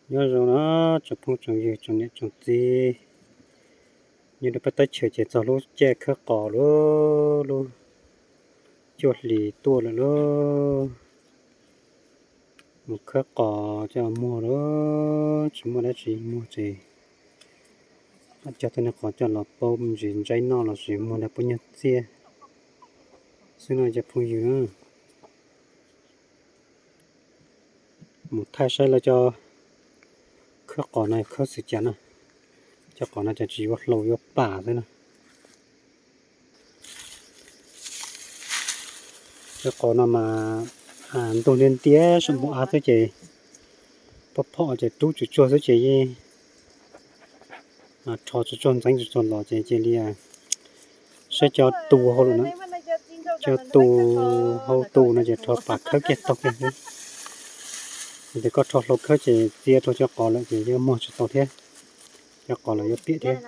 Nyob zoo na tsoom phooj tsoom ywg tsoom niam tsoom txiv, nyob rau peb teb chaws ces txog lub caij khawb qos lawm, lub cuaj hlis tuaj lawm lauj. Mus khawb qos coj muag lawm, tsis muaj dab tsi muag ces coj tej niag qos coj los pauv ntsis ntsaib noj lossis muag nrog pub nyuag txiaj xwb no cov phooj ywg na. Mus thaij saib lawv cov khawb qos no khawb xwm cas na. Cov qos no cas tsis yuav hlau yuav pam xwb na. Cov qos no mas ntug ntiab ntiab sab npoo av xwb ces pom phom ces rub tsuag tsuag xwb ces yeej rho tsuag tsuag ntxeev tsuag tsuag los ces cia li saib cov tus hauv lawm na. Cov tus hauv tus no ces rho pam khawb kiag taug kiag xwb. Yog tias koj rho hlau khawb ces txia rau cov qos lawm ces yuav muag tsis tau thiab, cov qos lawm yuav piam thiab.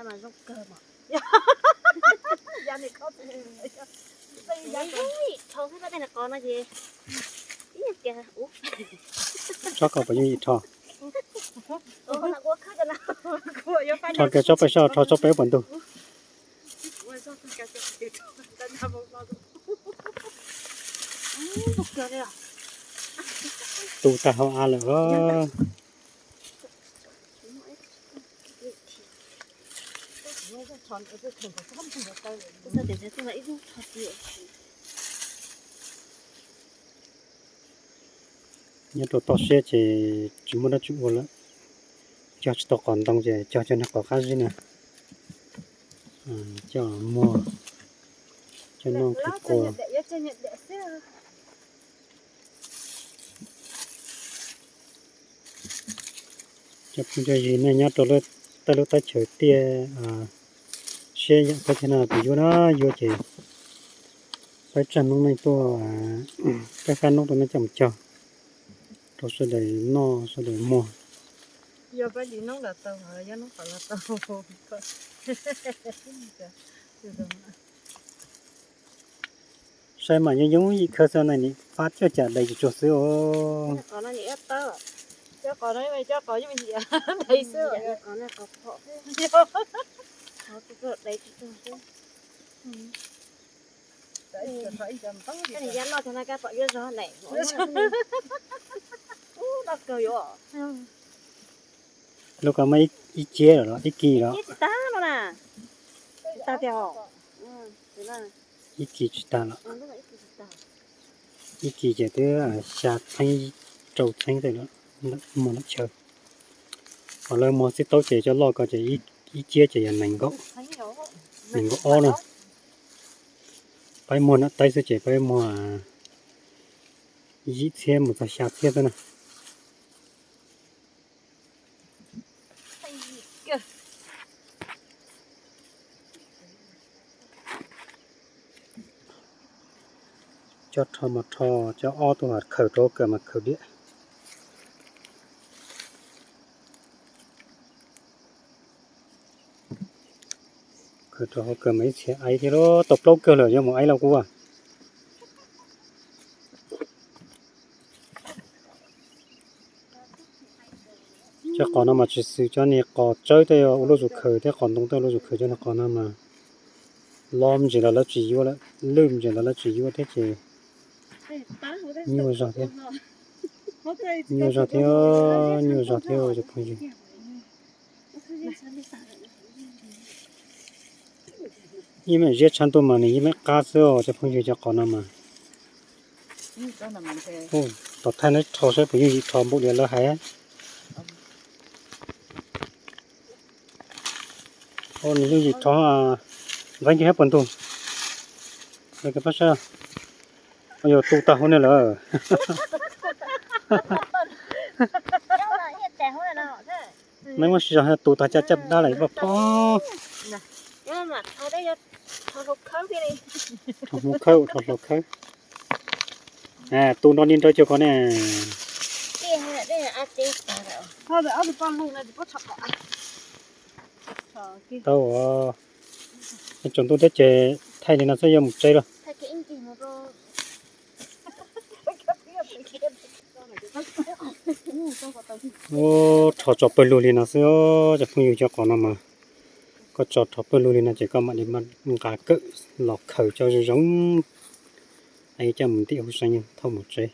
Tsob ko puas yooj yim rho? Rho kiag tsob peb sab, rho tsob peb puas ntug? Tu tag hauv av lawm. Nyob rau toj siab ces tsis muaj dab tsi ua lawm. Cog tsis tau qos ntoo ces cog cov niag qos qab zib na, coj muag, coj noj kua. Cov phooj cov ywg nej nyob rau tej lub teb chaws tiaj siab yam peb thiab no kuv yuav na, yuav ces peb tsaj noob neej tuaj, peb fab noob tuaj nej coj mus cog rau sawv daws noj sawv daws muag. Saib mas yooj yooj yim khawb xwb na, nim fab coj cas dai tsuag tsuag xwb os. Lub ko muaj ib ciab lawm los ib kis lawm? Ib kis tsis tag lawm. Ib kis ces twb xya txheeb rau txheeb tej lawm, muag lawm chaw. Ho lawv muag xib taub ces cov loj ko ces ib ciab ces yog nees nkaum, nees nkaum ob na. Peb muag nam taib xwb ces peb muag yim txhiab mus txog xya txhiab xwb na. Cov rho mas rho, cov ob tug khaws rau hauv kawm mas khaws diam. Khaws rau hauv kawm mas ib txhia aib thiab lauj, tau plaub kawg lawm yuav mus aib los kuj. Cov qos no mas tsis xwm cov niag qos tsawb tej ua lub zus khaws thiab qos ntoo tej ua lub zus khaws, cov niag qos no mas loj ntsis los lawv tsis yuav lawm, lwj ntsis los lawv tsis yuav thiab ces nyuaj zog thiab. Nyuaj zog thiab, nyuaj zog thiab cov phooj ywg. Yeej meem ziab tshav ntuj mas nws yeej meem qab xwb os cov phooj ywg, cov qos no mas. Tos thaij neb rho saib puas yooj yim rho npaum li lawv hais. Nws yooj yim rho, nqeeb kiag puas ntug. Pab saib, yog tu tag hauv ne lawm. Neb muab sib zog tu tag caj caj dab lawm pab phob. Rho hmuv khawb, rho hlau khawb. Tu nrog ni nrog cuag ko ne. Tau, tsaus ntuj thiab ces thaij li no xwb yuav mus tsev lawm. Rho tso pawg lug li no xwb os cov phooj ywg, cov qos no mas koj tso rho pawg lug li no ces koj mam li nqa kawm los khaws coj zoo zoo. Coj mus ntim hauv seev thauj mus tsev,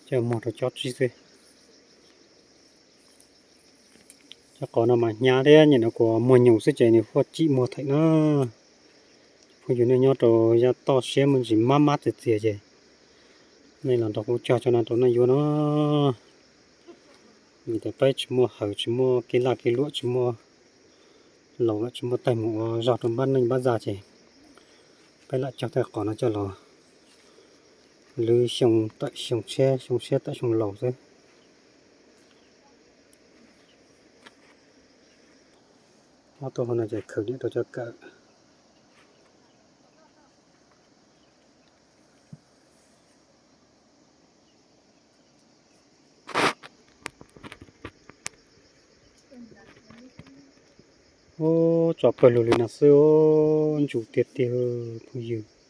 coj muag rau cob tsib xwb. Cov qos no mas hnyav thiab nyiam no kuv muag nyoos xwb ces nws huaj cim muag theem na. Phooj ywg nej nyob rau yav toj siab me ntsis mab mab txias txias ces nej los nrog kuv cog cov no rau nej yuav no. Vim tias peb tsis muaj hawm, tsis muaj kev laj kev luam, tsis muaj laus lawm, tsis muaj tais mus ua zog rau npab neej npab tsa ces peb lam cog tej qos no coj los lwv xyoo tawm xyoo tshiab, xyoo tshiab tawm xyoo laus xwb. Ob tug hauv no ces khaws niam rau cov kawm. Ub, tso pawg lug li no xwb, ntsus tiag tiag phooj ywg.